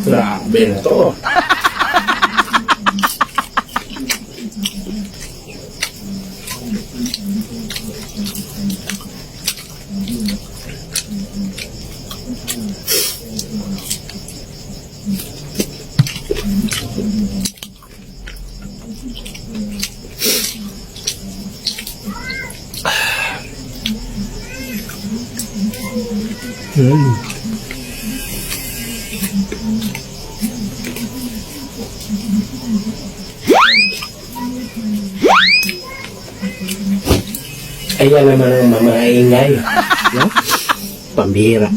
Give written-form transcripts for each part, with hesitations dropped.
Grabe na to. Ayan naman ang mamaingay. No? Pambira.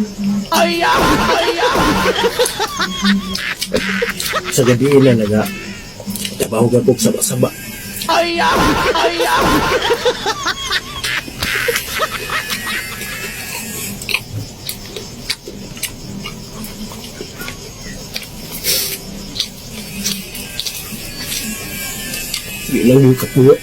Sa gabi na naga tabahog ako saba-saba. Di lang yung kapuyo.